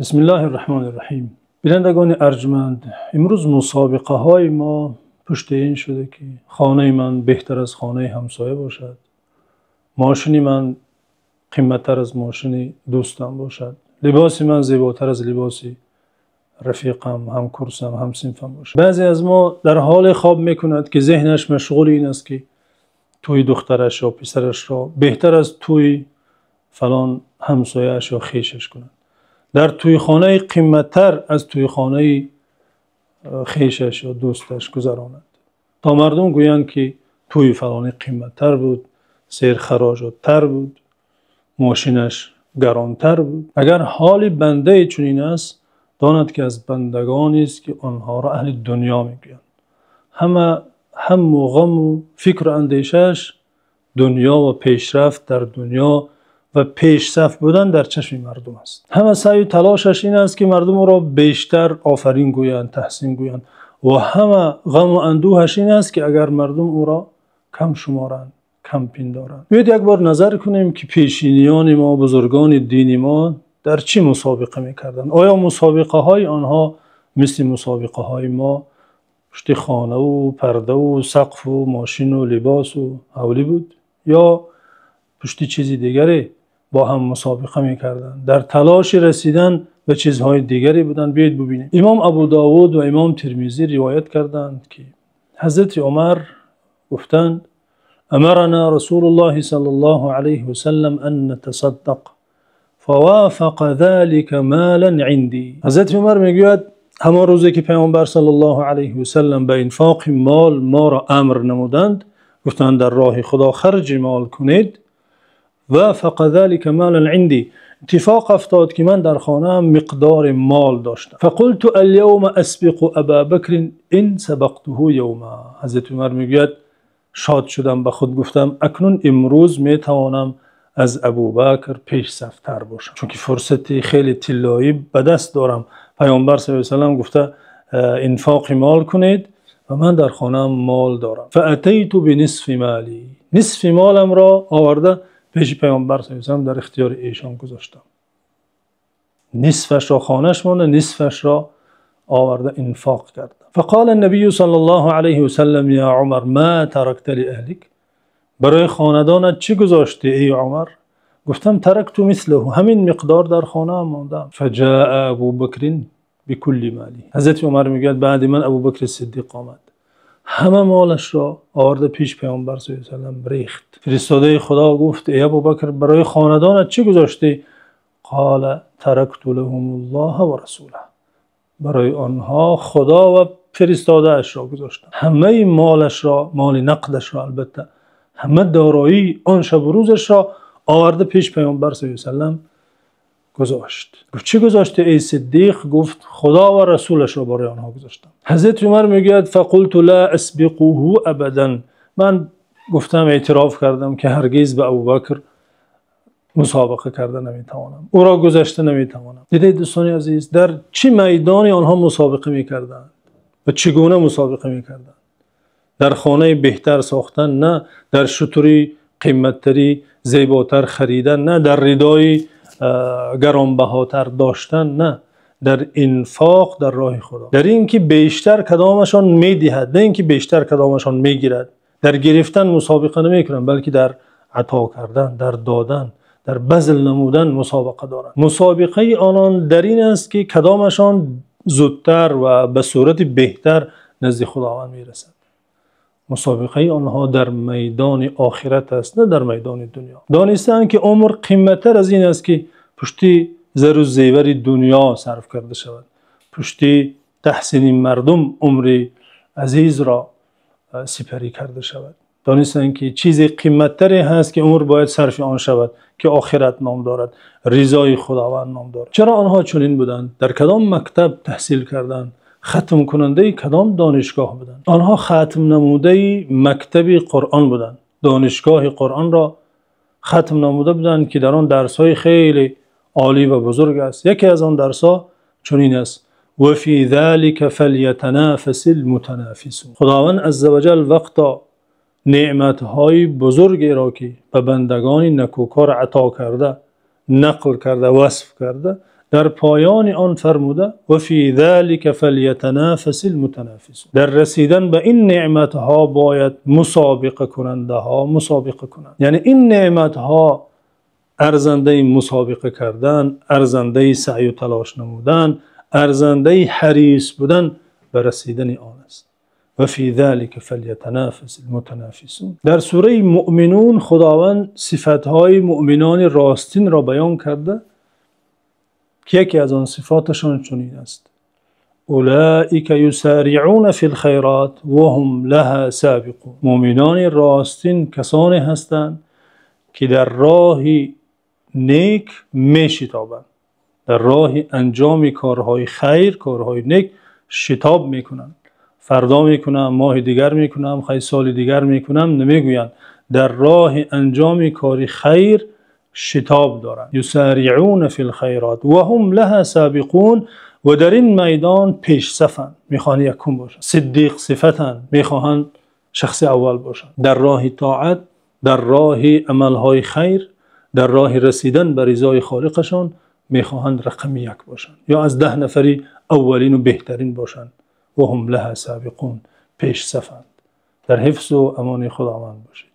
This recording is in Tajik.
Бисмиллоҳир Раҳмонир Раҳим. Бинандагони арҷманд, имрӯз мусобиқаҳои мо пушти ин шуда, ки хонаи ман беҳтар аз хонаи ҳамсоя бошад, мошини ман қиматтар аз мошини дӯстам бошад, либоси ман зеботар аз либоси рафиқам, ҳамкурсам, ҳамсинфам бошад. Баъзе аз мо дар ҳоле хоб мекунад, ки зеҳнаш машғули ин аст, ки тӯи духтараш ё писарашро беҳтар аз тӯи фалон ҳамсояаш ё хешаш кунад. Дар тӯйхонаи қиматтар аз тӯйхонаи хешаш ё дӯсташ гузаронад, то мардум гӯянд, ки тӯи фалонӣ қиматтар буд, серхароҷоттар буд, мошинаш гаронтар буд. Агар ҳоли бандае чунин аст, донад, ки аз бандагонест, ки онҳоро аҳли дунё мегӯянд. Ҳама ҳамму ғаму фикру андешааш дунё ва пешрафт дар дунё ва пешсаф будан дар чашми мардум аст. Ҳама саъю талошаш ин аст, ки мардум ӯро бештар офарин гӯянд, таҳсин гӯянд, ва ҳама ғаму андӯҳаш ин аст, ки агар мардум ӯро кам шуморанд, кам пиндоранд. Биёед, як бор назар кунем, ки пешиниёни мо, бузургони дини мо дар чӣ мусобиқа мекарданд. Оё мусобиқаҳои онҳо мисли мусобиқаҳои мо пушти хонаву пардаву сақфу мошину либосу ҳавлӣ буд ё пушти чизи дигаре бо ҳам мусобиқа мекарданд, дар талоши расидан ба чизҳои дигаре буданд? Биёед бубинем. Имом Абу Довуд ва Имом Термизӣ ривоят карданд, ки Ҳазрати Умар гуфтанд: أمرنا رسول الله صلى الله عليه وسلم أن نتصدق، فوافق ذلك مالا عندي. Ҳазрати Умар мегӯяд: ҳамон рӯзе ки Паёмбар саллаллоҳу алайҳи васаллам ба инфоқи мол моро амр намуданд, гуфтанд: «Дар роҳи Худо харҷи мол кунед». وافق ذلك مالا عندي, иттифоқ афтод, ки ман дар хонаам миқдори мол доштам. فقلت اليوم أسبق أبا بكر إن سبقته يوما. Ҳазрати Умар мегӯяд: шод шудам, ба худ гуфтам: акнун имрӯз метавонам аз Абубакр пешсафтар бошам, чунки фурсати хеле тиллоӣ ба даст дорам. Паёмбар саллаллоҳу алайҳи васаллам гуфта: инфоқи мол кунед, ва ман дар хонаам мол дорам. فأتيت بنصف مالي, нисфи моламро оварда, пеши Паёмбар саллаллоҳу алайҳи васаллам дар ихтиёри эшон гузоштам. Нисфашро хонаш монда, нисфашро оварда инфоқ кардам. فقال النبي صلى الله عليه وسلم: يا عمر، ما تركت لأهلك؟ Барои хонадонат чӣ гузоштӣ, эй Умар? Гуфтам: تركت مثله, ҳамин миқдор дар хонаам мондам. فجاء أبو بكر بكل ماله. Ҳазрати Умар мегӯяд: баъди ман Абубакри Сиддиқ омад, ҳама молашро оварда, пеш Паёмбар саллаллоҳу алайҳи васаллам рехт. Фиристодаи Худо гуфт: эй Абубакр, барои хонадонат чӣ гузоштӣ? قال: تركت لهم الله ورسوله. Барои онҳо Худо ва фиристодаашро гузоштам. Ҳамаи молашро, моли нақдашро, албатта, ҳама дороии он шабу рӯзашро оварда, пеш Паёмбар саллаллоҳу алайҳи васаллам гузошт. Гуфт: чӣ гузоштӣ, эй Сиддиқ? Гуфт: Худо ва расулашро барои онҳо гузоштам. Ҳазрати Умар мегӯяд: فقلت لا أسبقه أبدا. Ман гуфтам, эътироф кардам, ки ҳаргиз ба Абубакр мусобиқа карда наметавонам, ӯро гузашта наметавонам. Дидед, дӯстони азиз, дар чӣ майдоне онҳо мусобиқа мекарданд ва чӣ гуна мусобиқа мекарданд? Дар хонаи беҳтар сохтан на, дар шутури қиматтарӣ, зеботар харидан на, дар ридои гаронбаҳотар доштан на, дар инфоқ дар роҳи Худо, дар ин ки бештар кадомашон медиҳад, на ин ки бештар кадомашон мегирад. Дар гирифтан мусобиқа намекунанд, балки дар ато кардан, дар додан, дар базл намудан мусобиқа доранд. Мусобиқаи онон дар ин аст, ки кадомашон зудтар ва ба сурати беҳтар назди Худованд мерасад. Мусобиқаи онҳо дар майдони охират аст, на дар майдони дунё. Донистаанд, ки умр қиматтар аз ин аст, ки пушти зару зевари дунё сарф карда шавад, пушти таҳсини мардум умри азизро сипарӣ карда шавад. Донистанд, ки чизи қиматтаре ҳаст, ки умр бояд сарфи он шавад, ки охират ном дорад, ризои Худованд ном дорад. Чаро онҳо чунин буданд? Дар кадом мактаб таҳсил карданд? Хатмкунандаи кадом донишгоҳ буданд? Онҳо хатмнамудаи мактаби Қуръон буданд, донишгоҳи Қуръонро хатм намуда буданд, ки дар он дарсҳои хеле олӣ ва бузург аст. Яке аз он дарсҳо чунин аст: وفي ذلك فليتنافس المتنافسون. Худованд азза ва ҷал вақто неъматҳои бузургеро, ки ба бандагони накӯкор ато карда, нақл карда, васф карда, Дар поёни он фармуда: ва фи залика фалятанафасил мутанафисун. Дар расидан ба ин неъматҳо бояд мусобиқакунандаҳо мусобиқа кунанд. Яъне ин неъматҳо арзандаи мусобиқа кардан, арзандаи саъю талош намудан, арзандаи ҳарис будан ба расидани он аст. Ва фи залика фалятанафасил мутанафисун. Дар сураи Муъминун Худованд сифатҳои муъминони ростинро баён карда, ки яке аз он сифаташон чунин аст: улоика юсориъуна фил хайрот ва ҳум лаҳо собиқун. Муъминони ростин касоне ҳастанд, ки дар роҳи нек мешитобанд, дар роҳи анҷоми корҳои хайр, корҳои нек шитоб мекунанд. Фардо мекунам, моҳи дигар мекунам, хайр, соли дигар мекунам намегӯянд. Дар роҳи анҷоми кори хайр шитоб доранд. Юсориъуна фил хайрот ва ҳум лаҳо собиқун. Ва дар ин майдон пешсафанд, мехоҳанд якум бошанд, сиддиқ сифатанд, мехоҳанд шахси аввал бошанд. Дар роҳи тоат, дар роҳи амалҳои хайр, дар роҳи расидан ба ризои Холиқашон мехоҳанд рақами як бошанд ё аз 10 нафари аввалин ва беҳтарин бошанд. Ва ҳум лаҳо собиқун, пешсафанд. Дар ҳифзу амони Худованд бошед.